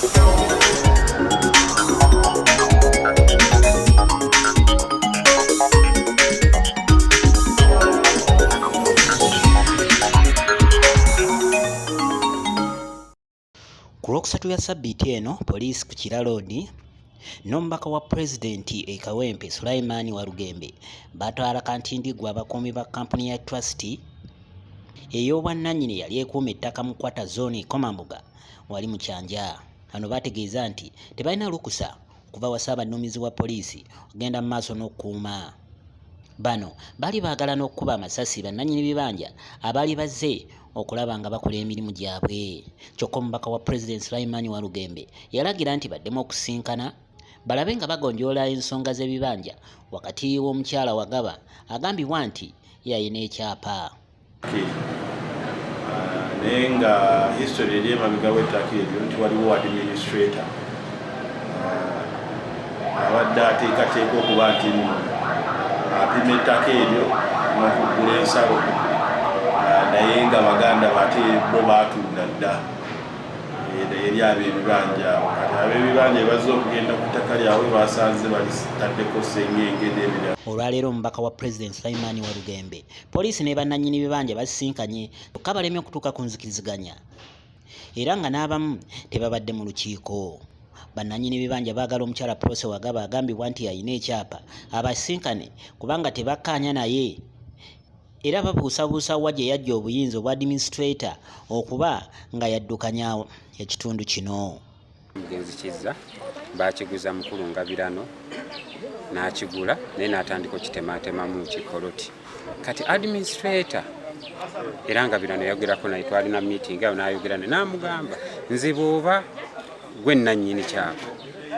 Ku Lwokusatu ya ssabbiiti eno, poliisi ku Kira Road n'omubaka wa pulezidenti e Kawempe Sulaiman Walugembe batwala kantindiggwa abakuumi ba kkampuni ya Trust ey'obwannannyini eyali ekuuma ettaka mu Kwata Zooni e Komamboga wali mu Kyanja. Bano baategeeza nti tebalina lukusa okuva wa Ssaabaduumizi wa poliisi okugenda mu maaso n'okukuuma. Bano baali baagala n'okukuba amasasi bannannyini bibanja abaali bazze okulaba nga bakola emirimu gyabwe. Kyokka omubaka wa Pulezidenti Sulaiman Walugembe yalagira nti baddemu okusisinkana balabe nga bagonjoola ensonga z'ebibanja wakati w'omukyala Wagaba agambibwa nti yalina ekyapa. Naye nga history eri emabega w'ettaka eryo nti waliwo administrator abadde ateekateeka okuba nti nno apima ettaka eryo n'okuggula ensalo, naye nga baganda bate bo baatunda dda eri ab'ebibanja abo. Kati ab'ebibanja ebazze okugenda ku ttaka lyabwe basanze balitaddeko sengenge n'ebirala. Olwaleero omubaka wa Pulezidenti Sulaiman Walugembe, poliisi ne bannannyini bibanja basisinkanye kyokka balemye okutuuka ku nzikiriziganya era nga n'abamu tebabadde mu lukiiko. Bannannyini bibanja baagala omukyala Prossy Wagaba agambibwa nti alina ekyapa abasisinkane kubanga tebakkaanya naye era babuusabuusa wa gye yaggya obuyinza obwa administrator okuba nga yaddukanya ekitundu kino. Omugenzi Kizza baakiguza mukulu Ngabirano n'akigula naye n'atandika okitemaatemamu kikoloti. Kati administrator era Ngabirano yayogerako naye, twalina meeting awo n'ayogera naye n'amugamba nze bw'oba gwe nnannyini kyapa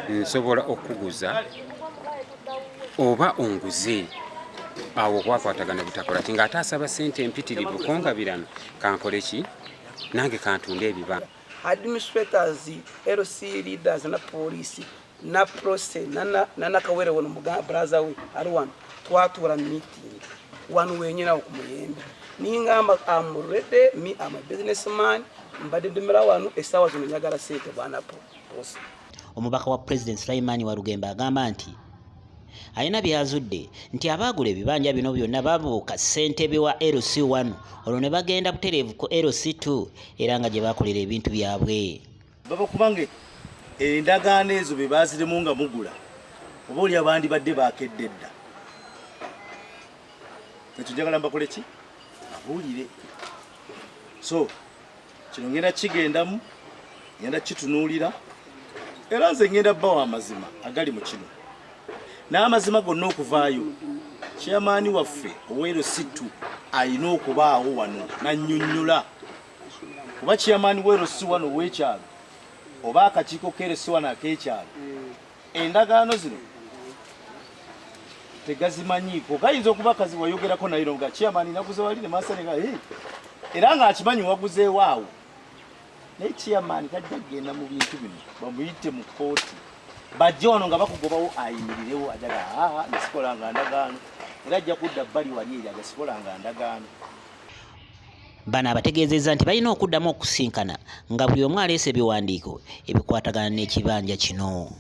nsobola okukuguza oba onguze. Awo okwakwatagana butakola ki ng'ate asaba ssente empitirivu ko Ngabirano kankole ki nange kantunde ebibanja. Administrators, LC leaders na police na Prossy na Nakawere wano brother we ali wano twatuura meeting wano wenyine awo ku muyembe ningamba am ready, me am a businessman, mbadde ndimira wano essaawa zino njagala sente bwana Prossy. Omubaka wa Pulezidenti Sulaiman Walugembe agamba nti alina by'azudde nti abaagula ebibanja bino byonna babuuka ssentebe wa LC1 olwo ne bagenda butereevu ku LC2 era nga gye bakolera ebintu byabwe. Baba kubanga endagaano ezo be baaziremu nga mugula oba oli abandibadde baakedde dda. Ekyo njagala mbakole ki? Abuulire. So kino ngenda kigendamu, ngenda kitunuulira era nze ngenda bbawa amazima agali mu kino n'amazima gonna okuvaayo. Chairman waffe ow'ero sittu alina okubaawo wano n'annyonnyola, kuba chairman w'ero si wano ow'ekyalo oba akakiiko k'ero si wano ak'ekyalo, endagaano zino tegazimanyiiko. Gayinza okuba kazi wayogerako naye nga chairman naguze wali ne masanega era ng'akimanyi waguzeewo awo, naye chairman tajja kugenda mu bintu bino. Bamuyite mu kkooti bajje wano nga bakugobawo ayimirirewo ajaga aa nesikolanga ndagaano, era ajja kudda bbali wali eri agasikolanga ndagaano. Bano abategeezezza nti balina okuddamu okusisinkana nga buli omu aleese ebiwandiiko ebikwatagana n'ekibanja kino.